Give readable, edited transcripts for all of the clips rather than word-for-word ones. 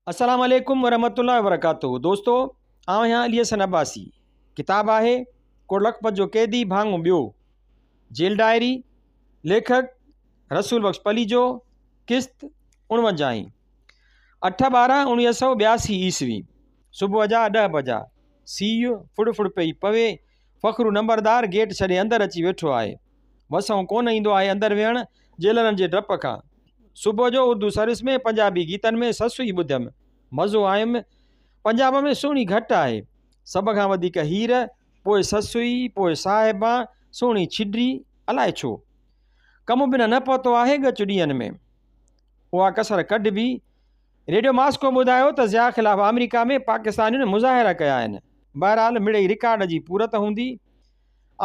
السلام عليڪم ورحمة الله وبرڪاته دوستو آئون آهيان علي حسن عباسي ڪتاب آهي ڪوٽ لکپت جو قيدي ڀاڱو ٻيو جيل ڊائري ليکڪ رسول بخش پليجو قسط اڻونجاهين اٺ 12 1982 عيسوي صبح جا 10 بجا سيء ڦڙ ڦڙ پئي پوي فخرو نمبردار گيٽ ڇڏي اندر اچي ويٺو آهي وسئون ڪونه ايندو آهي اندر ويهڻ جيلرن جي ڊپ کان. صبح جو اردو سروس ۾ پنجابي گيتن ۾ سسئي ٻڌيم. مزو آيم. پنجاب ۾ سهڻي گهٽ آهي. سڀ کان وڌيڪ هير، پوء سسئي، پوء صاحبان، سهڻي ڇڊي، الائي ڇو. ڪم بنهه نه پهتو آهي ڳچ ڏينهن ۾. اها ڪسر ڪڍبي. ريڊيو ماسڪو ٻڌايو ته ضياء خلاف آمريڪا ۾ پاڪستانين مظاهرا ڪيا آهن. بهرحال مڙئي رڪارڊ جي پورت هوندي.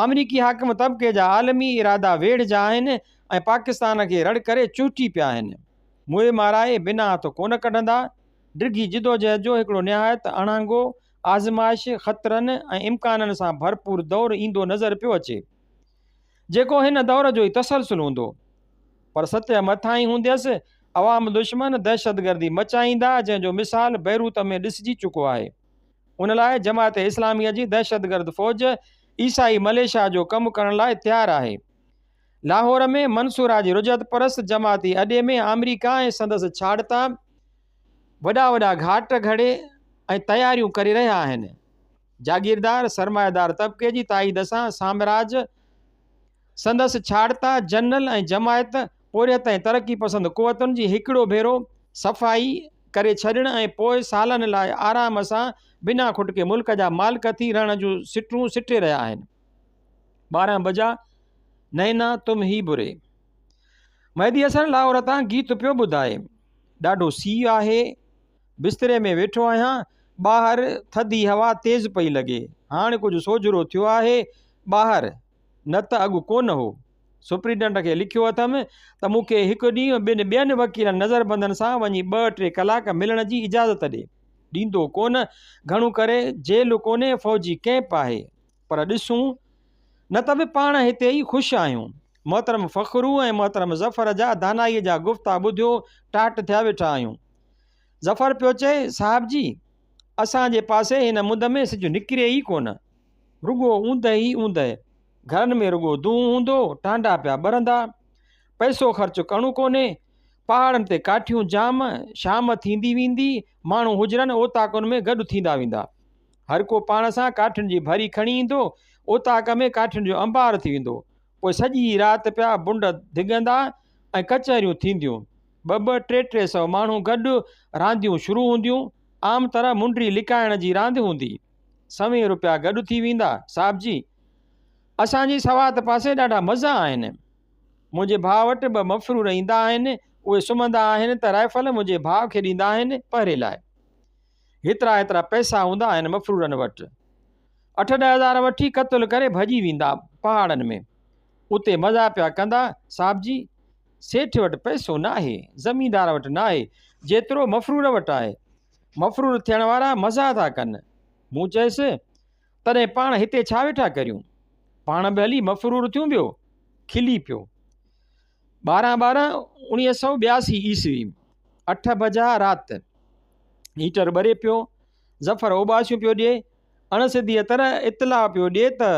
آمريڪي حاڪم طبقي جا عالمي ارادا ويڙهه جا آهن ۽ پاڪستان کي رڙ ڪري چهٽي پيا آهن. موئي مارائي بنا هٿ ڪونه ڪڍندا. ڊگهي جدوجهد جو هڪڙو نهايت اڻانگو، آزمائش، خطرن ۽ امڪانن سان ڀرپور دور ايندو نظر پيو اچي. جيڪو هن دور جو ئي تسلسل هوندو. پر ستيه مٿاهين هونديس، عوام دشمن دهشتگردي مچائيندا، جنهن جو مثال بيروت ۾ ڏسجي چڪو آهي. ان لاء جماعت اسلاميء جي دهشتگرد فوج عيسائي مليشيا جو ڪم ڪرڻ لاء تيار آهي. لاهور ۾ منصوره جي رجعت پرست جماعتي اڏي ۾ آمريڪا ۽ سندس ڇاڙتا وڏا وڏا گهاٽ گهڙي ۽ تياريون ڪري رهيا آهن. جاگيردار سرمائيدار طبقي جي تائيد سان سامراج، سندس ڇاڙتا جنرل ۽ جماعت، پورهيت ۽ ترقي پسند قوتن جي هڪڙو ڀيرو صفائي ڪري ڇڏڻ ۽ پوء سالن لاء آرام سان بنا کٽڪي ملڪ جا مالڪ ٿي رهڻ جون سٽون سٽي رهيا آهن. 12 بجا نينا تم هي بري. مهدي حسن لاهور تان گيت پيو ٻڌائي. ڏاڍو سيء آهي. بستري ۾ ويٺو آهيان. ٻاهر ٿڌي هوا تيز پئي لڳي. هاڻ ڪجهه سوجهرو ٿيو آهي. ٻاهر. نه ته اڳ ڪونه هو. سپرنٽنڊنٽ کي لکيو اٿم ته مون کي هڪ ڏينهن ٻن ٻين وڪيلن نظربندن سان وڃي ٻه ٽي ڪلاڪ ملڻ جي اجازت ڏي. ڏيندو ڪونه. گهڻو ڪري جيل ڪونهي فوجي ڪئمپ آهي. پر ڏسون. نه ته به پاڻ هتي ئي خوش آهيون. محترم فخرو ۽ محترم ظفر جا دانائيء جا گفتا ٻڌيو ٽاٽ ٿيا ويٺا آهيون. ظفر پيو چئي، صاحب جي! اسان جي پاسي هن مند ۾ سج نڪري ئي ڪونه. رڳو اوندهه ئي اوندهه. گهرن ۾ رڳو دونهون هوندو، ٽانڊا پيا ٻرندا. پئسو خرچ ڪرڻو ڪونهي. پهاڙن تي ڪاٺيون جام، شام ٿيندي ويندي، ماڻهو حجرن اوطاقن ۾ گڏ ٿيندا ويندا. هر ڪو پاڻ سان ڪاٺين جي ڀري کڻي ايندو، اوطاق ۾ ڪاٺين جو انبار ٿي ويندو. پوء سڄي رات پيا بنڊ ڌڳندا ۽ ڪچهريون ٿينديون. ٻه ٻه ٽي ٽي سئو ماڻهو گڏ، رانديون شروع هونديون. عام طرح منڊي لڪائڻ جي راند هوندي. سوين روپيا گڏ ٿي ويندا. صاحب جي! اسان جي سوات پاسي ڏاڍا مزا آهن. منهنجي ڀاء وٽ ٻه مفرور ايندا آهن. اهي سمهندا آهن ته رائفل منهنجي ڀاء کي ڏيندا آهن پهري لاء. هيترا هيترا پئسا هوندا آهن مفرورن وٽ. اٺ ڏهه هزار وٺي قتل ڪري ڀڄي ويندا پهاڙن ۾. اتي مزا پيا ڪندا. صاحب جي! سيٺ وٽ پئسو ناهي، زميندار وٽ ناهي، جيترو مفرور وٽ آهي. مفرور ٿيڻ وارا مزا ٿا ڪن. مون چيس، تڏهن پاڻ هتي ڇا ويٺا ڪريون؟ پاڻ به هلي مفرور ٿيون ٻيو؟ کلي پيو. 12 ٻارهن 1982 عيسوي، اٺ بجا رات، هيٽر ٻري پيو. ظفر اوٻاسيون پيو ڏئي. اڻ سڌيء طرح اطلاع پيو ڏئي ته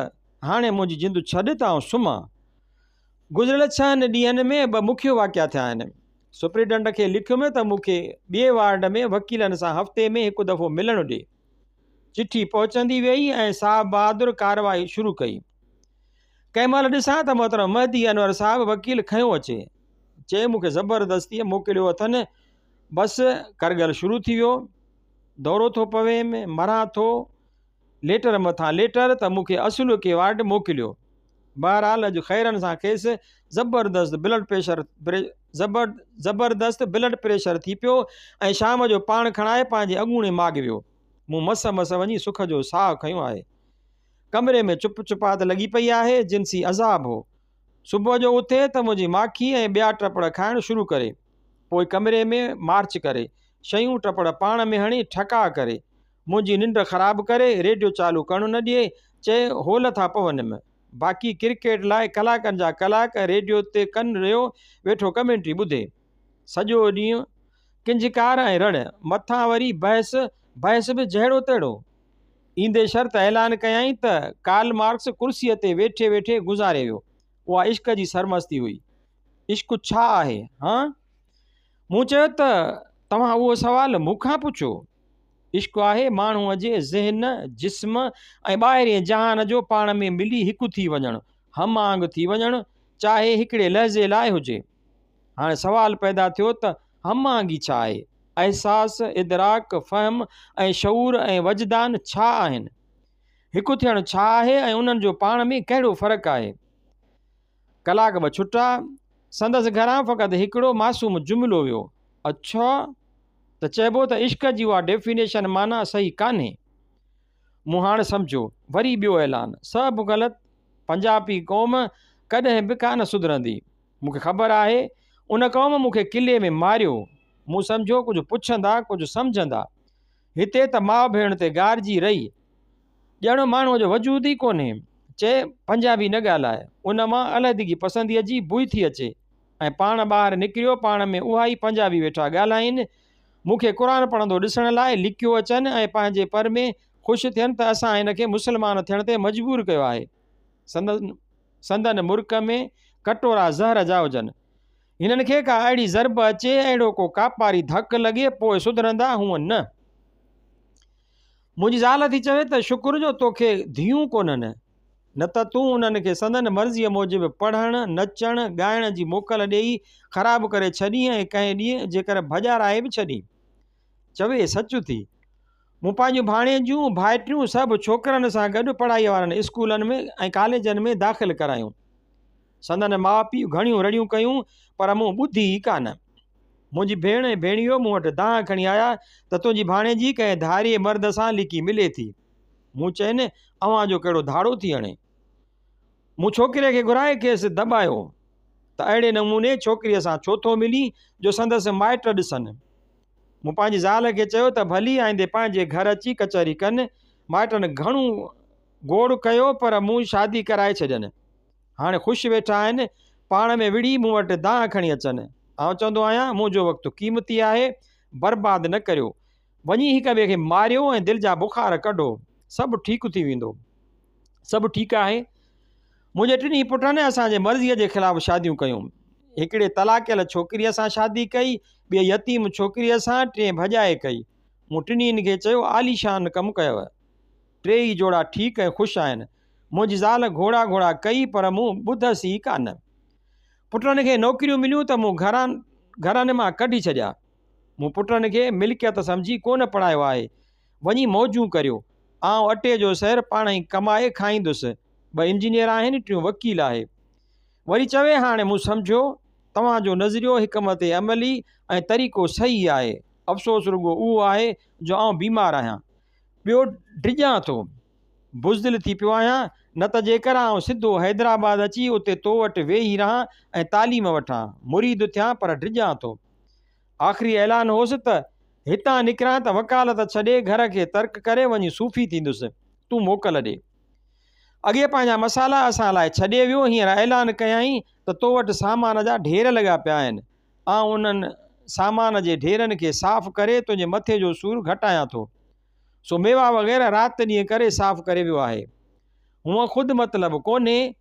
هاڻي منهنجي جند ڇڏ ته آئون سمهان. گذريل ڇهن ڏينهن ۾ ٻه مکيه واقعا ٿيا آهن. سپرنٽنڊنٽ کي لکيم ته مون کي ٻئي وارڊ ۾ وڪيلن سان هفتي ۾ هڪ دفعو ملڻ ڏي. چٺي پهچندي ويئي ۽ صاحب بهادر ڪارروائي شروع ڪئي. ڪنهن مهل ڏسان ته محترم مهدي انور صاحب وڪيل کنيو اچي. چئي مون کي زبردستيء موڪليو اٿن. بس ڪرڳل شروع ٿي ويو. دورو ٿو پويم، مران ٿو. ليٽر مٿان ليٽر ته مون کي اصلوڪي وارڊ موڪليو. بهرحال اڄ خيرن سان کيس زبردست بلڊ پريشر زبردست بلڊ پريشر ٿي پيو ۽ شام جو پاڻ کڻائي پنهنجي اڳوڻي ماڳ ويو. مون مس مس وڃي سک جو ساهه کنيو آهي. ڪمري ۾ چپ چپات لڳي پئي آهي، جنسي عذاب هو. صبح جو اٿي ته منهنجي ماکي ۽ ٻيا ٽپڙ کائڻ شروع ڪري. پوء ڪمري ۾ مارچ ڪري، شيون ٽپڙ پاڻ ۾ هڻي ٺڪاء ڪري. منهنجي ننڊ خراب ڪري، ريڊيو چالو ڪرڻ نه ڏئي، چئي هول ٿا پونم. باقي ڪرڪيٽ لاء ڪلاڪن جا ڪلاڪ ريڊيو تي ڪن ريو ويٺو ڪمينٽري ٻڌي. سڄو ڏينهن ڪنجهڪار ۽ رڙ، مٿان وري بحث، بحث به جهڙو تهڙو. ايندي شرط اعلان ڪيائين ته ڪارل مارڪس ڪرسيء تي ويٺي ويٺي گذاري ويو. اها عشق جي سرمستي هئي. عشق ڇا آهي؟ هان؟ مون چيو ته توهان اهو سوال مون کان پڇيو؟ عشق آهي ماڻهوء جي ذهن، جسم ۽ ٻاهرئين جهان جو پاڻ ۾ ملي هڪ ٿي وڃڻ، هم آهنگ ٿي وڃڻ، چاهي هڪڙي لحظي لاء هجي. هاڻي سوال پيدا ٿيو ته هم آهنگي ڇا آهي؟ احساس، ادراڪ، فهم ۽ شعور ۽ وجدان ڇا آهن؟ هڪ ٿيڻ ڇا آهي ۽ انهن جو پاڻ ۾ ڪهڙو فرق آهي؟ ڪلاڪ ٻه ڇٽا، سندس گهران فقط هڪڙو معصوم جملو ويو، اڇا! ته چئبو ته عشق جي اها ڊيفينيشن معنيٰ صحيح ڪانهي. مون هاڻ سمجهيو. وري ٻيو اعلان. سڀ غلط. پنجابي قوم ڪڏهن به ڪانه سڌرندي. مون کي خبر آهي. ان قوم مون کي قلعي ۾ ماريو. مون سمجهيو ڪجهه پڇندا، ڪجهه سمجهندا. هتي ته ماء ڀيڻ تي گارجي رهي. ڄڻ ماڻهوء جو وجود ئي ڪونهي. چئي، پنجابي نه ڳالهاء. ان مان علحدگي پسنديء جي بوء ٿي اچي. ۽ پاڻ ٻاهر نڪريو پاڻ ۾ اها ئي پنجابي ويٺا ڳالهائين. مون کي قرآن پڙهندو ڏسڻ لاء لڪيو اچن ۽ پنهنجي پر ۾ خوش ٿين ته اسان هن کي مسلمان ٿيڻ تي مجبور ڪيو آهي. سندن سندن مرڪ ۾ ڪٽورا زهر جا هجن. هنن کي ڪا اهڙي ضرب اچي، اهڙو ڪو ڪاپاري ڌڪ لڳي پوء سڌرندا، هونء نه. منهنجي زال ٿي چوي ته شڪر جو توکي ڌيئون ڪونهن، نه ته تون انهن کي سندن مرضيء موجب پڙهڻ، نچڻ، ڳائڻ جي موڪل ڏيئي خراب ڪري ڇڏين ۽ ڪنهن ڏينهن جيڪر ڀڄارائي به ڇڏين. چوي، سچ ٿي. مون پنهنجون ڀاڻيجيون، ڀائٽيون سڀ ڇوڪرن سان گڏ پڙهائيء وارن اسڪولن ۾ ۽ ڪاليجن ۾ داخل ڪرايون. سندن ماء پيء گهڻيون رڙيون ڪيون پر مون ٻڌي ئي ڪانه. منهنجي ڀيڻ ۽ ڀيڻيو مون وٽ دانهن کڻي آيا ته تنهنجي ڀاڻيجي ڪنهن ڌارئي مرد سان لڪي ملي ٿي. مون چين، اوهان جو ڪهڙو ڌاڙو ٿي هڻي. مون ڇوڪري کي گهرائي کيس دٻايو ته اهڙي نموني ڇوڪريء سان ڇو ٿو ملين جو سندس مائٽ ڏسن. مون پنهنجي زال کي چيو ته ڀلي آئيندي پنهنجي گهر اچي ڪچهري ڪن. مائٽن گهڻو گوڙ ڪيو پر مون شادي ڪرائي ڇڏين. هاڻي خوش ويٺا آهن، پاڻ ۾ وڙهي مون وٽ دانهن کڻي اچن. آئون چوندو آهيان، منهنجو وقت قيمتي آهي، برباد نه ڪريو. وڃي هڪ ٻئي کي ماريو ۽ دل جا بخار ڪڍو، سڀ ٺيڪ ٿي ويندو. سڀ ٺيڪ آهي. منهنجي ٽنهي پٽن اسان جي مرضيء جي خلاف شاديون ڪيون. هڪڙي طلاقيل ڇوڪريء سان شادي ڪئي، ٻئي يتيم ڇوڪريء سان، ٽئين ڀڄائي ڪئي. مون ٽنهي کي چيو، عاليشان ڪم ڪيو. ٽيئي جوڙا ٺيڪ ۽ خوش آهن. منهنجي زال گهوڙا گهوڙا ڪئي پر مون ٻڌس ئي ڪانه. پٽن کي نوڪريون مليون ته مون گهران گهرن مان ڪڍي ڇڏيا. مون پٽن کي ملڪيت سمجهي ڪونه پڙهايو آهي. وڃي موجون ڪريو. آئون اٽي جو سير پاڻهئي ڪمائي کائيندس. ٻه انجنيئر آهن، ٽيون وڪيل آهي. وري چوي هاڻي مون سمجهيو، توهان جو نظريو، حڪمت عملي ۽ طريقو صحيح آهي. افسوس رڳو اهو آهي جو آئون بيمار آهيان. ٻيو ڊڄان ٿو. بزدل ٿي پيو آهيان، نه ته جيڪر آئون سڌو حيدرآباد اچي اتي تو وٽ ويهي رهان ۽ تعليم وٺان، مريد ٿيان پر ڊڄان ٿو. آخري اعلان هوس ته هتان نڪران ته وڪالت ڇڏي گهر کي ترڪ ڪري وڃي صوفي ٿيندس، تون موڪل ڏي. اڳي پنهنجا مسالا اسان لاء ڇڏي ويو، هينئر اعلان ڪيائين ته تو وٽ سامان جا ڍير لڳا پيا آهن، آئون انهن سامان جي ڍيرن کي صاف ڪري تنهنجي مٿي جو سور گهٽايان ٿو. سو ميوا وغيره رات ڏينهن ڪري صاف ڪري ويو آهي. هونء خود مطلب ڪونهي.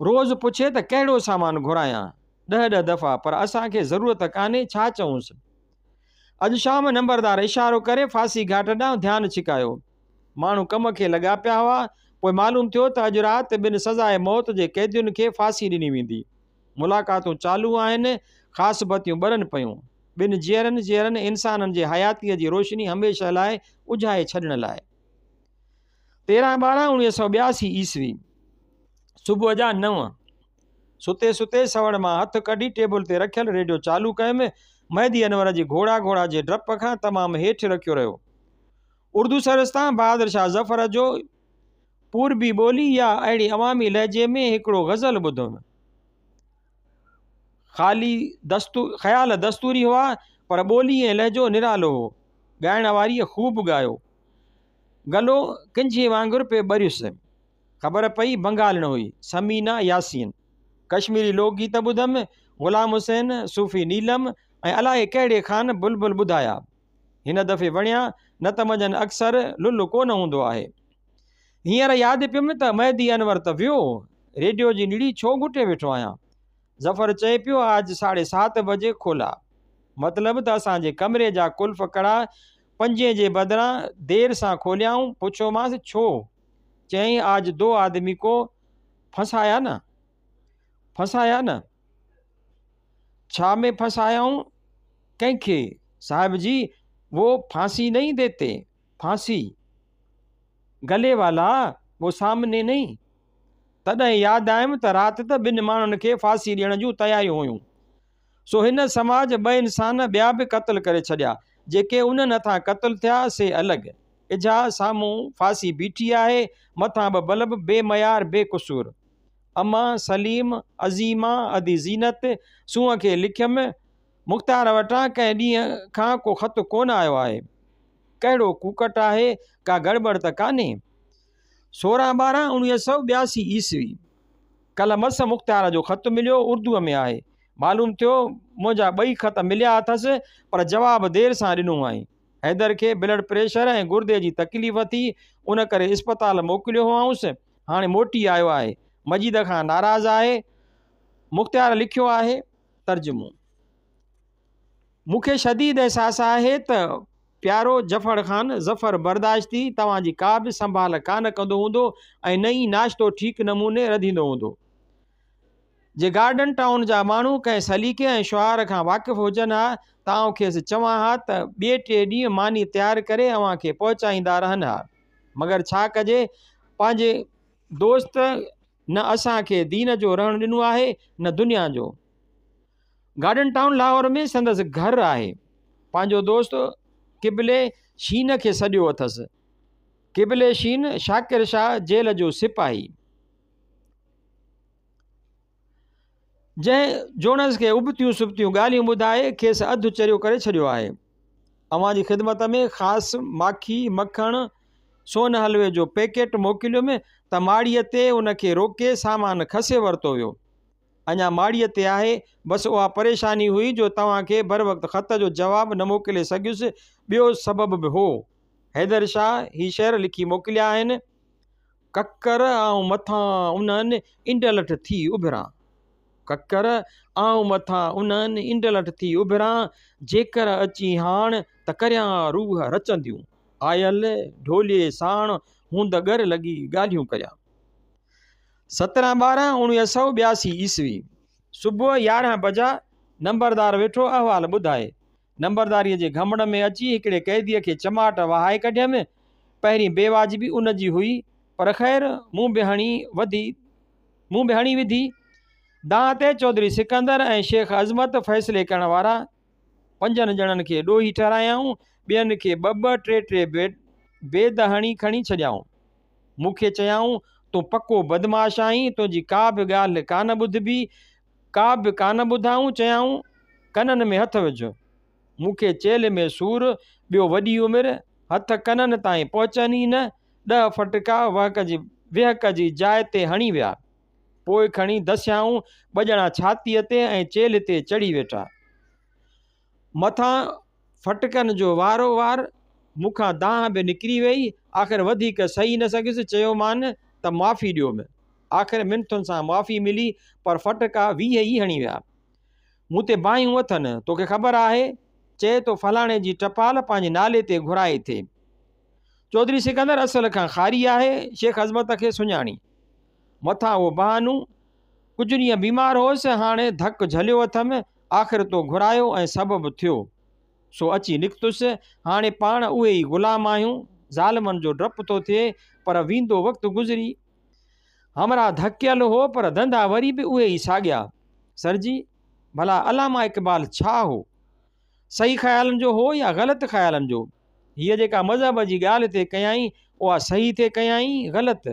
روز پڇي ته ڪهڙو سامان گهرايان؟ ڏهه ڏهه دفعا، پر اسان کي ضرورت ڪانهي، ڇا چئونس؟ اڄ شام نمبردار اشارو ڪري ڦاسي گهاٽ ڏانهن ڌيان ڇڪايو. ماڻهو ڪم کي لڳا پيا هئا. پوء معلوم ٿيو ته اڄ رات ٻن سزاء موت جي قيدين کي ڦاسي ڏني ويندي. ملاقاتون چالو آهن، خاص بتيون ٻرن پيون. ٻن جيئرن جيئرن انسانن جي حياتيء جي روشني هميشه لاء اجهائي ڇڏڻ لاء. 13 ٻارهن 1982 عيسوي، صبح جا نو. ستي ستي سوڙ مان هٿ ڪڍي ٽيبل تي رکيل ريڊيو چالو ڪيم. مهدي انور جي گهوڙا گهوڙا جي ڊپ کان تمام هيٺ رکيو رهيو. اردو سروس تان بهادر شاهه ظفر جو پوربي ٻولي يا اهڙي عوامي لهجي ۾ هڪڙو غزل ٻڌم. خالي دستو خيال دستوري هئا پر ٻولي ۽ لهجو نرالو هو. ڳائڻ واريء خوب ڳايو. گلو ڪنجهي وانگر پئي ٻريس. خبر پئي بنگالڻ هئي. ثمينه ياسين. ڪشميري لوڪ گيت ٻڌم. غلام حسين، صوفي نيلم، ۽ الائي ڪهڙي خان بلبل ٻڌايا. هن دفعي وڻيا، نه ته منجهن اڪثر لل ڪونه هوندو آهي. هينئر ياد پيم ته مهدي انور ته ويو، ريڊيو جي نڙي ڇو گهٽي ويٺو آهيان. ظفر چئي پيو آج ساڙهي سات بجي کولا. مطلب ته اسان جي ڪمري جا قلف ڪڙا پنجين جي بدران دير سان کوليائون. پڇيومانس ڇو؟ چيائين آج دو آدمي ڪو ڦنسايا نه. ڦنسايا نه. ڇا ۾ ڦنسايائون؟ ڪنهن کي؟ صاحب جي وو ڦانسي نهين ديتي. ڦانسي. گلي والا وو سامني نهين. تڏهن ياد آيم ته رات ته ٻن ماڻهن کي ڦاسي ڏيڻ جون تياريون هيون. سو هن سماج ٻه انسان ٻيا به قتل ڪري ڇڏيا، جيڪي انهن هٿان قتل ٿيا سي الڳ. اجها سامهون ڦاسي بيٺي آهي، مٿان ٻه بلب بي ميار بي قصور. امان، سليم، عظيما، ادي زينت، سونهن کي لکيم، مختيار وٽان ڪنهن ڏينهن کان ڪو خط ڪونه آيو آهي. ڪهڙو ڪوڪٽ آهي، ڪا گڙٻڙ ته ڪانهي؟ 16 ٻارهن 1982 عيسوي، ڪلهه مس مختيار جو خط مليو، اردوء ۾ آهي. معلوم ٿيو منهنجا ٻئي خط مليا اٿس، پر جواب دير سان ڏنو هئائين. حيدر کي بلڊ پريشر ۽ گردي جي تڪليف ٿي، ان ڪري اسپتال موڪليو هئائونس. هاڻي موٽي آيو آهي. مجيد کان ناراض آهي. مختيار لکيو آهي، ترجمو. مون کي شديد احساس آهي ته پيارو جفڙ خان ظفر برداشتي توهان جي ڪا به سنڀال ڪانه ڪندو هوندو ۽ نه ئي ناشتو ٺيڪ نموني رڌيندو هوندو. جي گارڊن ٽائون جا ماڻهو ڪنهن سليقي ۽ شعار کان واقف هجن ها ته آئون کيس چوان ها ته ٻئي ٽئي ڏينهن ماني تيار ڪري اوهان کي پهچائيندا رهن ها. مگر ڇا ڪجي پنهنجي دوست نه اسان کي دين جو رهڻ ڏنو آهي نه دنيا جو. گارڊن ٽائون لاهور ۾ سندس گهر آهي. پنهنجو دوست قبلي شين کي سڏيو اٿس. قبلي شين شاڪر شاهه جيل جو سپاهي. جنهن جوڻس کي ابتيون سبتيون ڳالهيون ٻڌائي کيس اڌ چريو ڪري ڇڏيو آهي. اوهان جي خدمت ۾ خاص ماکي، مکڻ، سون حلوي جو پيڪيٽ موڪليم ته ماڙيء تي ان کي روڪي سامان کسي ورتو ويو. اڃا ماڙيء تي آهي، بس اها پريشاني هئي جو توهان کي بروقت خط جو جواب نه موڪلي سگهيس، ٻيو سبب به هو. حيدر شاهه هي شعر لکي موڪليا آهن. ڪڪر آئون مٿان انهن انڊلٺ ٿي اڀران. ڪڪر آئون مٿان انهن انڊلٺ ٿي اڀران، جيڪر اچين هاڻ ته ڪريان روح رچنديون. آيل ڍوليي ساڻ هوند ڳر لڳي ڳالهيون ڪريان. 17 ٻارهن 1982 عيسوي، صبح 11 بجا نمبردار ويٺو احوال ٻڌائي. نمبرداريء جي گهمڙ ۾ اچي هڪڙي قيديء کي چماٽ وهائي ڪڍيم. پهرين بي واجبي ان جي هئي، پر خير مون به هڻي وڌي مون به هڻي وڌي. دانهن تي چوڌري سڪندر ۽ شيخ عظمت فيصلي ڪرڻ وارا پنجن ڄڻن کي ڏوهي ٺهرايائون، ٻين کي ٻه ٻه ٽي ٽي بيد هڻي کڻي ڇڏيائون. مون کي چيائون، تون پڪو بدمعاش آهين، تنهنجي ڪا به ڳالهه ڪانه ٻڌبي. ڪا به ڪانه ٻڌائون، چيائون، ڪنن ۾ هٿ وجهه. مون کي چيلهه ۾ سور، ٻيو وڏي عمر، هٿ ڪنن تائين پهچن ئي نه، ڏهه ڦٽڪا وهڪ جي جاء تي هڻي ويا. پوء کڻي دسيائون، ٻه ڄڻا ڇاتيء تي ۽ چيلهه تي چڙهي ويٺا. مٿان ڦٽڪن جو وارو وار، مون کان دانهن به نڪري ويئي. آخر وڌيڪ سهي نه سگهيس، چيومان ته معافي ڏيو. آخر منٿن سان معافي ملي، پر ڦٽڪا 20 ئي هڻي ويا. مون تي باهيون اٿن، توکي خبر آهي؟ چئي ٿو فلاڻي جي ٽپال پنهنجي نالي تي گهرائي ٿي. چوڌري سڪندر اصل کان خاري آهي، شيخ عظمت کي سڃاڻي. مٿان اهو بهانو. ڪجهه ڏينهن بيمار هوس، هاڻي ڌڪ جهليو اٿم، آخر تو گهرايو ۽ سبب ٿيو، سو اچي نڪتس. هاڻي پاڻ اهي ئي غلام آهيون. ظالمن جو ڊپ ٿو ٿئي، پر ويندو وقت گذري. همراهه ڌڪيل هو، پر ڌنڌا وري به اهي ئي ساڳيا. سر جي، ڀلا علامه اقبال ڇا هو؟ صحيح خيالن جو هو يا غلط خيالن جو؟ هيء جيڪا مذهب جي ڳالهه ٿي ڪيائين، اها صحيح ٿي ڪيائين، غلط؟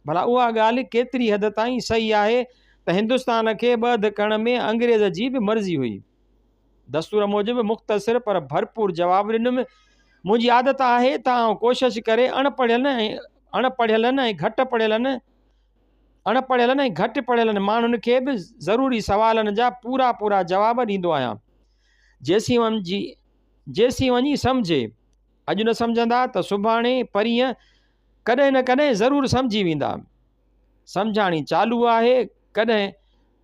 ڀلا اها ڳالهه ڪيتري حد تائين صحيح آهي ته هندستان کي ٻه اڌ ڪرڻ ۾ انگريز جي به مرضي هئي؟ دستور موجب مختصر پر ڀرپور جواب ڏنم، منهنجي عادت آهي ته آئون ڪوشش ڪري اڻ پڙهيلن ۽ اڻ پڙهيلن ۽ گهٽ پڙهيلن اڻ پڙهيلن ۽ گهٽ پڙهيلن ماڻهن کي به ضروري سوالن جا پورا پورا جواب ڏيندو آهيان. جيسين وڃي جيسين وڃي سمجهي. اڄ نه سمجهندا ته سڀاڻي، پرينء، ڪڏهن نه ڪڏهن ضرور سمجهي ويندا. سمجهاڻي چالو آهي، ڪڏهن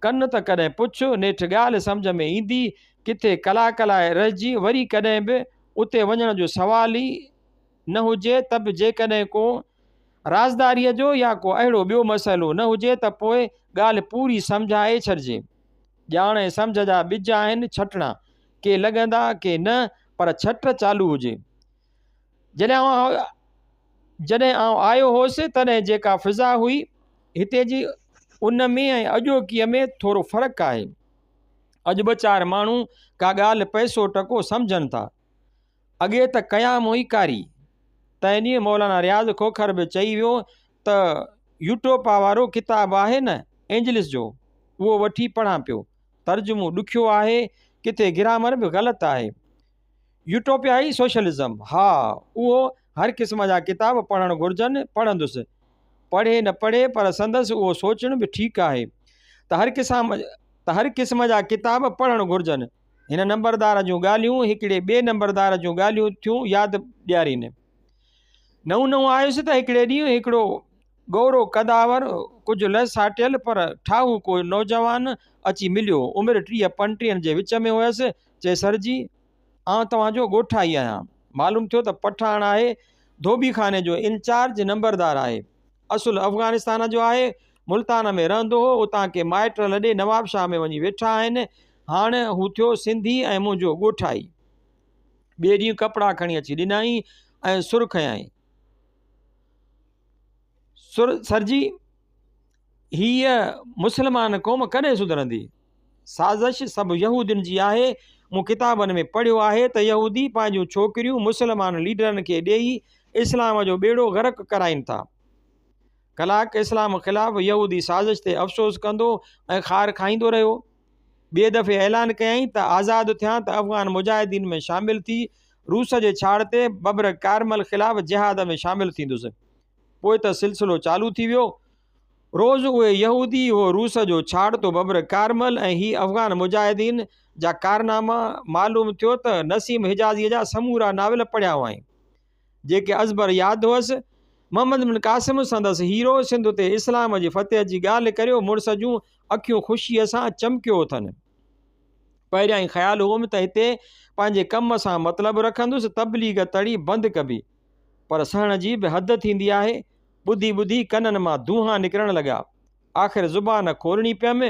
ڪن ته ڪڏهن پڇ، نيٺ ڳالهه سمجهه ۾ ايندي، ڪٿي ڪلاڪ لاء رهجي وري ڪڏهن به اتي وڃڻ جو سوال ئي نه هجي ته به جيڪڏهن ڪو رازداريء جو يا ڪو اهڙو ٻيو مسئلو نه هجي ته پوء ڳالهه پوري سمجهائي ڇڏجي. ڄاڻ ۽ سمجهه جا ٻج آهن ڇٽڻا، ڪي لڳندا ڪي نه پر ڇٽ چالو هجي. جڏهن آئون جڏهن آئون آيو هوس تڏهن جيڪا فضا هئي هتي جي ان ۾ ۽ اڄوڪيء ۾ ٿورو فرق آهي. اڄ ٻه چار ماڻهو ڪا ڳالهه پئسو ٽڪو سمجهن ٿا. اڳي ته قيام هئي ڪاري. تنهن ڏينهن مولانا رياض کوکر به چئي ويو ته يوٽوپا وارو ڪتاب آهي نه اينجلس جو اهو وٺي پڙهان پيو. ترجمو ڏکيو آهي ڪٿي گرامر به غلط آهي. يوٽوپيائي سوشلزم، ها اهو هر قسم جا ڪتاب پڙهڻ گهرجن، پڙهندس. پڙهي نه پڙهي پر سندس اهو سوچڻ به ٺيڪ آهي ته هر قسم ته هر قسم جا ڪتاب پڙهڻ گهرجن. هن نمبردار جون ڳالهيون هڪڙي ٻئي نمبردار جون ڳالهيون ٿيون ياد ڏيارين. نئون نئون آيس ته هڪڙي ڏينهن هڪڙو ڳورو قدآور، ڪجهه لهساٽيل پر ٺاهوڪو نوجوان اچي مليو. عمر ٽيهه پنٽيهن جي وچ ۾ هيس. چي سر جي، آئون توهان جو ڳوٺائي آهيان. معلوم ٿيو ته پٺاڻ آهي، ڌوٻي خاني جو انچارج نمبردار آهي. اصل افغانستان جو آهي، ملتان ۾ رهندو هو، اتان ڪي مائٽ لڏي نوابشاهه ۾ وڃي ويٺا آهن. هاڻ هو ٿيو سنڌي ۽ منهنجو ڳوٺائي. ٻئي ڏينهن ڪپڙا کڻي اچي ڏنائين ۽ سر کنيائين. سر سرجي، هيء مسلمان قوم ڪڏهن سڌرندي؟ سازش سڀ يهودين جي آهي. مون ڪتابن ۾ پڙهيو آهي ته يهودي پنهنجون ڇوڪريون مسلمان ليڊرن کي ڏيئي اسلام جو ٻيڙو غرق ڪرائين ٿا. ڪلاڪ اسلام خلاف يهودي سازش تي افسوس ڪندو ۽ خار کائيندو رهيو. ٻئي دفعي اعلان ڪيائين ته آزاد ٿيان ته افغان مجاهدين ۾ شامل ٿي روس جي ڇاڙ تي ببرڪ ڪارمل خلاف جهاد ۾ شامل ٿيندس. پوء ته سلسلو چالو ٿي ويو. روز اهي يهودي، اهو روس جو ڇاڙتو ببرڪ ڪارمل ۽ هي افغان مجاهدين جا ڪارناما. معلوم ٿيو ته نسيم حجازيء جا سمورا ناول پڙهيا هئائين. جيڪي ازبر ياد هئس. محمد بن قاسم سندس هيرو، سنڌ تي اسلام جي فتح جي ڳالهه ڪريو مڙس جون اکيون خوشيء سان چمڪيو اٿن. پهريائين خيال هئم ته هتي پنهنجي ڪم سان مطلب رکندس، تبليغ تڙي بند ڪبي. پر سهڻ جي به حد ٿيندي آهي. ٻڌي ٻڌي ڪنن مان دونهان نڪرڻ لڳا. آخر زبان کولڻي پيم.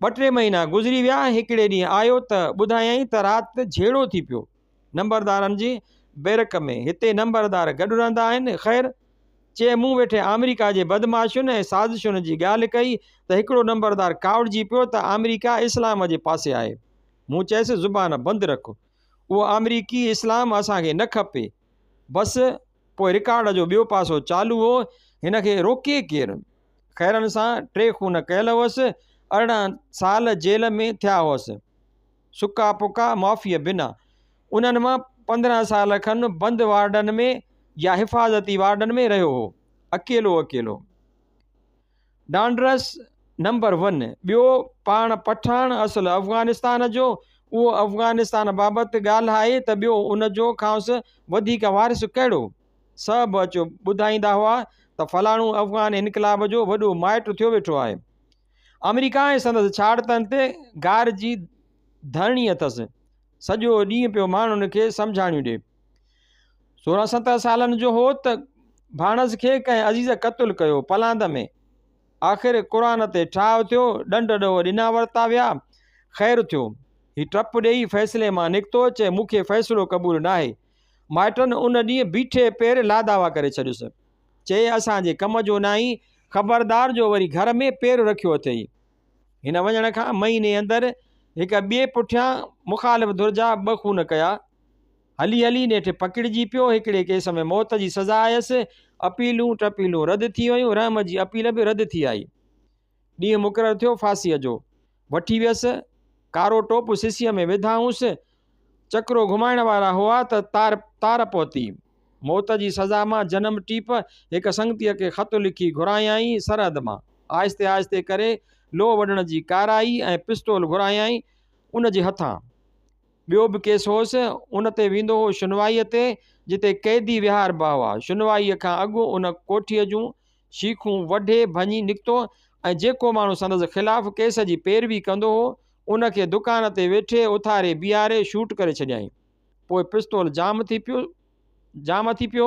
ٻه ٽي مهينا گذري ويا. هڪڙي ڏينهن آيو ته ٻڌايائين ته رات جهيڙو ٿي پيو. نمبردارن جي بيرڪ ۾. هتي نمبردار گڏ رهندا آهن. خير! چي مون ويٺي آمريڪا جي بدمعاشين ۽ سازشن جي ڳالهه ڪئي ته هڪڙو نمبردار ڪاوڙجي پيو ته آمريڪا اسلام جي پاسي آهي. مون چيس زبان بند رک. اهو آمريڪي اسلام اسان کي نه کپي. بس پوء رڪارڊ جو ٻيو پاسو چالو هو. هن کي روڪي ڪير؟ خيرن سان ٽي خون ڪيل هئس. 18 سال جيل ۾ ٿيا هئس. سڪا پڪا معافيء بنا انهن مان 15 سال کن بند وارڊن ۾ يا حفاظتي وارڊن ۾ رهيو هو. اڪيلو اڪيلو. ڊانڊرس نمبر ون، ٻيو پاڻ پٺاڻ اصل افغانستان جو، اهو افغانستان بابت ڳالهائي ته ٻيو ان جو کانئس وڌيڪ وارث ڪهڙو؟ سڀ اچيو ٻڌائيندا هئا ته فلاڻو افغان انقلاب جو وڏو مائٽ ٿيو ويٺو آهي. آمريڪا ۽ سندس ڇاڙتن تي گار جي ڌرڻي اٿس. سڄو ڏينهن پيو ماڻهن کي سمجهاڻيون ڏي. 16 17 سالن جو هو ته ڀاڻس کي ڪنهن عزيز قتل ڪيو پلاند ۾. آخر قرآن تي ٺاهه ٿيو، ڏنڊ ڏوهه ڏنا ورتا ويا، خير ٿيو. هي ٽپ ڏيئي فيصلي مان نڪتو، چي مون کي فيصلو قبول ناهي. مائٽن ان ڏينهن بيٺي پير لادعويٰ ڪري ڇڏيس. چي اسان جي ڪم جو ناهين، خبردار جو وري گهر ۾ پير رکيو اٿئي. هن وڃڻ کان مهيني اندر هڪ ٻئي پٺيان مخالف ڌر جا ٻه خون ڪيا. هلي هلي نيٺ پڪڙجي پيو. هڪڙي ڪيس ۾ موت جي سزا آيس. اپيلون ٽپيلون رد ٿي ويون. رحم جي اپيل به رد ٿي آئي. ڏينهن مقرر ٿيو ڦاسيء جو. وٺي ويس. ڪارو ٽوپ سسيء ۾ وڌائونس. چڪرو گهمائڻ وارا هئا ته تار تار پهتي. موت جي سزا مان جنم ٽيپ هڪ سنگتيء کي خط لکي گهرايائين سرحد مان. آهستي آهستي ڪري لوهه وڍڻ جي ڪارائي ۽ پستول گهرايائين ان جي هٿان. ٻيو به ڪيس هوس، ان تي ويندو هو شنوائيء تي، جتي قيدي ويهاربا هئا. شنوائيء کان اڳ ان ڪوٺيء جون شيخون وڍي ڀڃي نڪتو ۽ جيڪو ماڻهو سندس خلاف ڪيس جي پيروي ڪندو هو، ان کي دڪان تي ويٺي اٿاري بيهاري شوٽ ڪري ڇڏيائين. پوء پستول جام ٿي پيو جام ٿي پيو.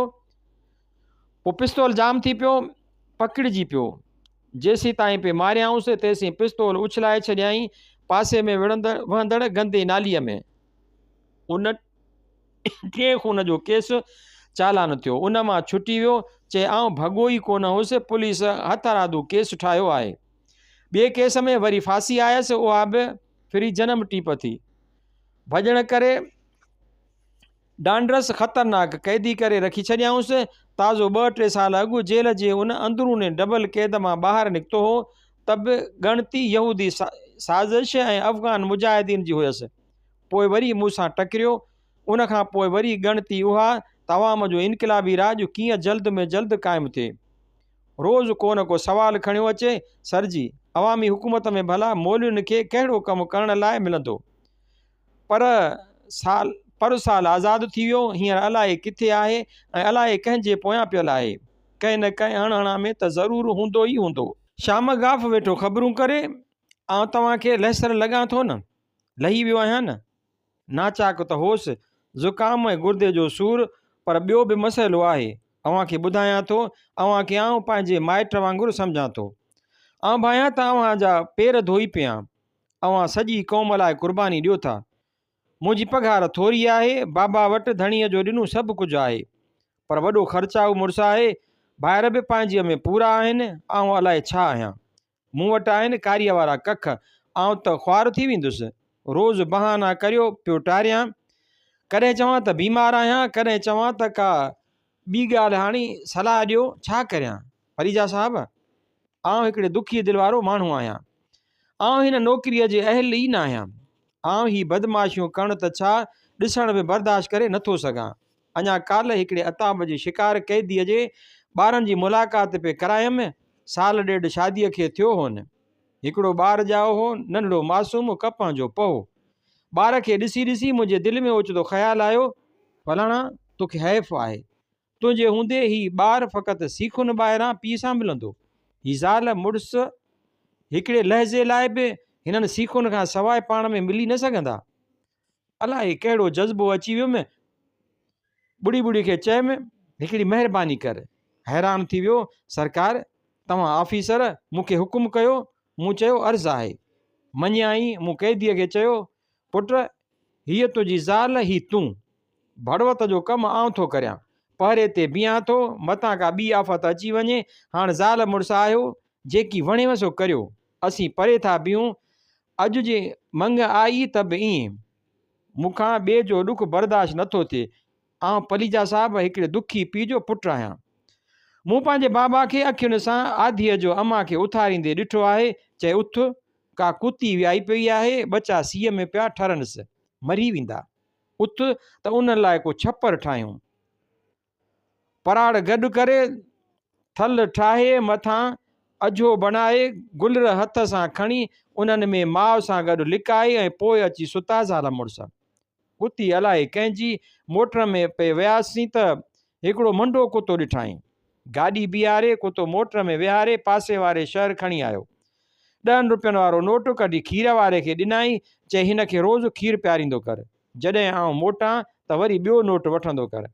پوء پستول جام ٿي پيو، پڪڙجي پيو. جيسيتائين پئي ماريائونس، تيسين پستول اڇلائي ڇڏيائين پاسي ۾ وڙهندڙ وهندڙ گندي ناليء ۾. ان ٽئين خون جو ڪيس چالان ٿيو. ان مان ڇٽي ويو. چي آئون ڀڳو ئي ڪونه هوس، پوليس هٿرادو ڪيس ٺاهيو آهي. ٻئي ڪيس ۾ وري ڦاسي آيس، اها به ڦري جنم ٽيپ ٿي. ڀڄڻ ڪري ڊانڊرس خطرناڪ قيدي ڪري رکي ڇڏيائونس. تازو ٻه ٽي سال اڳ جيل جي ان اندروني ڊبل قيد مان ٻاهر نڪتو هو ته به ڳڻتي يهودي سازش ۽ افغان مجاهدين جي هيس. پوء وري مون سان ٽڪريو. ان کان پوء وري ڳڻتي اها ته عوام جو انقلابي راڄ ڪيئن جلد ۾ جلد قائم ٿئي. روز ڪو نه ڪو سوال کڻيو اچي، سر جي! عوامي حڪومت ۾ ڀلا مولوين کي ڪهڙو ڪم ڪرڻ لاء ملندو؟ پر سال پر سال آزاد ٿي ويو، هينئر الائي ڪٿي آهي ۽ الائي ڪنهن جي پويان پيل آهي. ڪنهن نه ڪنهن اڻ هڻا ۾ ته ضرور هوندو ئي هوندو. شام گاف ويٺو خبرون ڪري، آئون توهان کي لهسر لڳان ٿو نه؟ لهي ويو آهيان نه؟ ناچاڪ ته هوس، زڪام ۽ گردي جو سور، پر ٻيو به مسئلو آهي، اوهان کي ٻڌايان ٿو، اوهان کي آئون پنهنجي مائٽ وانگر سمجهان ٿو. آئون ڀانيان ته اوهان جا پير ڌوئي پيان. اوهان سڄي قوم لاء قرباني ڏيو ٿا. منهنجي پگهار ٿوري آهي، بابا وٽ ڌڻيء جو ڏنو سڀ ڪجهه آهي. پر وڏو خرچائو مڙس آهي، ڀائر به پنهنجيء ۾ پورا آهن، آئون الائي ڇا آهيان. مون وٽ آهن ڪاريء وارا ڪک، آئون ته خوار ٿي ويندس. روز بهانا ڪريو پيو ٽاريان. ڪڏهن چوان ته بيمار آهيان، ڪڏهن چوان ته ڪا ٻي ڳالهه هاڻي صلاح ڏيو، ڇا ڪريان؟ فريجا صاحب! آئون هڪڙي دکي دل وارو ماڻهو آهيان. آئون هن نوڪريء جي اهل ئي ناهيان. آئون هي بدمعاشيون ڪرڻ ته ڇا، ڏسڻ به برداشت ڪري نٿو سگهان. اڃا ڪالهه هڪڙي عتاب جي شڪار قيديء جي ٻارن جي ملاقات پئي ڪرايم. سال ڏيڍ شاديء کي ٿيو هون. هڪڙو ٻار ڄائو هو، ننڍڙو معصوم ڪپهه جو پهو. ٻار کي ڏسي ڏسي منهنجي دل ۾ اوچتو خيال آيو، فلاڻا توکي حيف آهي، تنهنجي هوندي هي ٻار فقط سيخن ٻاهران پيء سان ملندو. هي زال مڙس هڪڙي لحظي لاء به هنن سيخن کان سواء پاڻ ۾ ملي نه سگهندا. الائي ڪهڙو جذبو اچي ويم، ٻڙي ٻڙي کي چيم، هڪڙي مهرباني ڪر. حيران ٿي ويو، سرڪار، توهان آفيسر، مون کي حڪم ڪيو. مون چيو، عرض آهي. مڃيائين، مون قيديء کي چيو، پٽ، هيء تنهنجي زال، هي تون. ڀڙوت جو ڪم آئون ٿو ڪريان. پهري تي بيهان ٿو، متان ڪا ٻي آفت اچي وڃي. هاڻ زال مڙس آهيو، جيڪي وڻيو سو ڪريو. اسين پري ٿا بيهون. اڄ جي مڱ آئي ته به ائين. مون کان ٻئي جو ڏک برداشت نه ٿو ٿئي. آئون پليجا صاحب هڪڙي دکي پيء جو پٽ آهيان. مون پنهنجي بابا کي اکين سان آڌيء جو امان کي اٿاريندي ڏٺو آهي. چئي اٿ، ڪا ڪتي ويائي پئي آهي، ٻچا سيء ۾ پيا ٺرنس، مري ويندا. اٿ ته انهن لاء ڪو ڇپر ٺاهيون. پراڙ گڏ ڪري، ٿلهه ٺاهي، مٿان اجهو بڻائي، گلر هٿ سان کڻي، انهن ۾ ماء سان گڏ لڪائي ۽ پوء اچي ستا زال مڙس. ڪتي الائي ڪنهن جي موٽر ۾ پئي وياسين ته هڪڙو منڊو ڪتو ڏٺائين. گاڏي بيهاري، ڪتو موٽر ۾ ويهاري پاسي واري شهر کڻي آيو. ڏهن روپين وارو نوٽ ڪڍي کير واري کي ڏنائين، چئي هن کي روز کير پياريندو ڪر. جڏهن آئون موٽان ته وري ٻيو نوٽ وٺندو ڪر.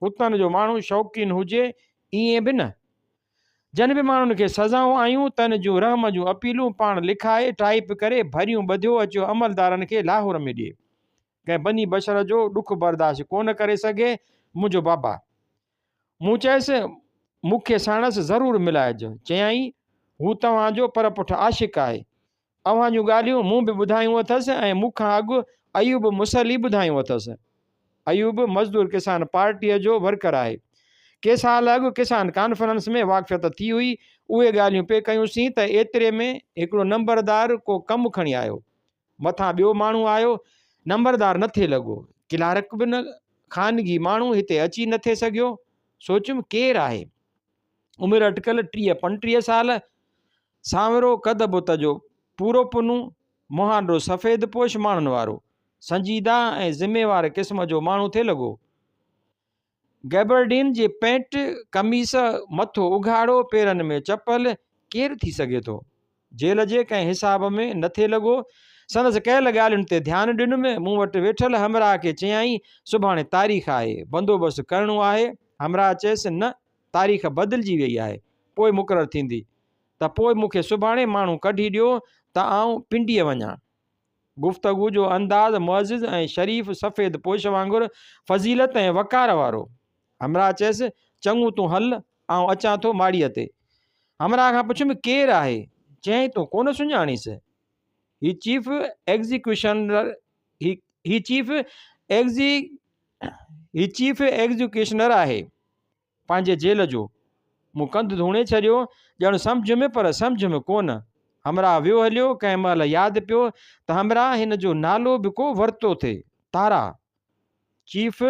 ڪتن جو ماڻهو شوقين هجي ائين به نه. جن به ماڻهن کي سزائون آيون تن جون رحم جون اپيلون پاڻ لکائي، ٽائيپ ڪري، ڀريون ٻڌيو اچيو عملدارن کي لاهور ۾ ڏئي. ڪنهن بني بشر جو ڏک برداشت ڪونه ڪري سگهي منهنجو بابا. مون چيس، مون کي ساڻس ضرور ملائج. چيائين، هو توهان جو پر پٺ عاشق آهي. اوهان جون ڳالهيون مون به ٻڌايون اٿس ۽ مون کان اڳ ايوب مصلي ٻڌايون اٿس. ايوب مزدور ڪسان پارٽيء جو ورڪر آهي. ڪي سال اڳ ڪسان ڪانفرنس ۾ واقفيت ٿي هئي. اهي ڳالهيون پئي ڪيون سين ته ايتري ۾ هڪڙو نمبردار ڪو ڪم کڻي آيو. مٿان ٻيو ماڻهو آيو. نمبردار نه ٿي لڳو. ڪلارڪ به نه. خانگي ماڻهو هتي اچي نه ٿي سگهيو. سوچيم ڪير آهي؟ عمر اٽڪل 30 35 سال، سانورو قد بت جو پورو پنو، مهانڊو سفيد پوش ماڻهن وارو. سنجيده ۽ ذميوار قسم جو ماڻهو ٿي لڳو. گيبرڊين جي پينٽ، قميص، مٿو اگهاڙو، پيرن ۾ چپل، ڪير ٿي سگهي ٿو؟ جيل جي ڪنهن حساب ۾ نه ٿي لڳو. سندس ڪيل ڳالهين تي ڌيان ڏنم. مون وٽ ويٺل همراهه کي چيائين، سڀاڻي تاريخ آهي، بندوبست ڪرڻو آهي. همراهه چيس، نه، تاريخ بدلجي ويئي آهي، پوء مقرر ٿيندي. ته پوء مون کي سڀاڻي ماڻهو ڪڍي ڏيو ته آئون پنڊيء وڃان. گفتگو جو انداز معزز ۽ شريف سفيد پوش وانگر فضيلت ۽ وقار وارو. همراهه چيس، چڱو تون هل، آئون اچان ٿو ماڙيء تي. همراهه کان پڇيم، ڪير آهي؟ چيائين، تون ڪونه سڃاڻيس؟ هي چيف ايگزيڪيوشنر هي چيف ايگزي هي چيف ايگزيڪيوشنر آهي. پنهنجي جيل جو. مون ڪنڌ ڌوڻي ڇڏيو، ڄڻ سمجهيم پر سمجهيم ڪونه. همراهه ويو هليو، ڪنهن مهل ياد پيو ته همراهه هن جو نالو به ڪو ورتو ٿي، تارا. چيف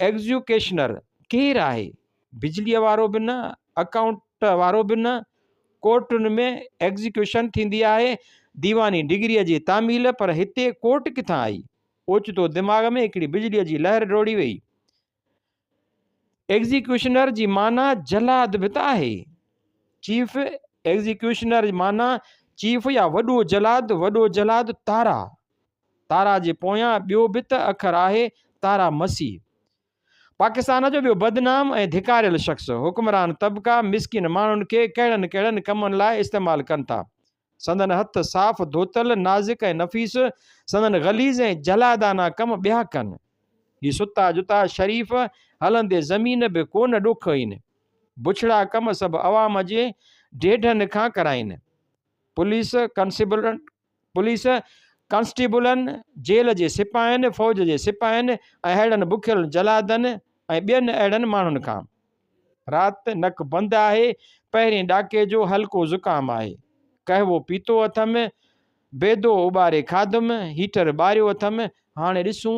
ايگزيوڪيشنر ڪير آهي؟ بجليء وارو به نه، اڪائونٽ وارو به نه. ڪورٽن ۾ ايگزيڪيوشن ٿيندي آهي، ديواني ڊگريء جي تعميل، پر هتي ڪورٽ ڪٿان آئي؟ اوچتو دماغ ۾ هڪڙي بجليء جي لهر ڊوڙي ويئي. ايگزيڪيوشنر جي معنيٰ جلاد به ته آهي. چيف ايگزيڪيوشنر معنيٰ چيف يا وڏو جلاد، وڏو جلاد تارا. تارا جي پويان ٻيو به ته اکر آهي تارا مسيح. پاڪستان جو ٻيو بدنام ۽ ڌڪاريل شخص. حڪمران طبقا مسڪين ماڻهن کي ڪهڙن ڪهڙن ڪمن لاء استعمال ڪن ٿا. سندن هٿ صاف ڌوتل، نازڪ ۽ نفيس، سندن غليظ ۽ جلادانه ڪم ٻيا ڪن. هي ستا جتا شريف هلندي زمين به ڪونه ڏوکئين. بڇڙا ڪم سڀ عوام جي ڍيڍن کان ڪرائين. پوليس پوليس ڪانسٽيبلن، جيل جي سپاهين، فوج جي سپاهين ۽ اهڙن بکيل جلادن ۽ ٻين اهڙن ماڻهن کان. رات نڪ بند آهي، پهرين ڏاڪي جو هلڪو زڪام آهي. قهوو پيتو اٿم، بيدو اٻاري کاڌم، هيٽر ٻاريو اٿم، هاڻي ڏسون.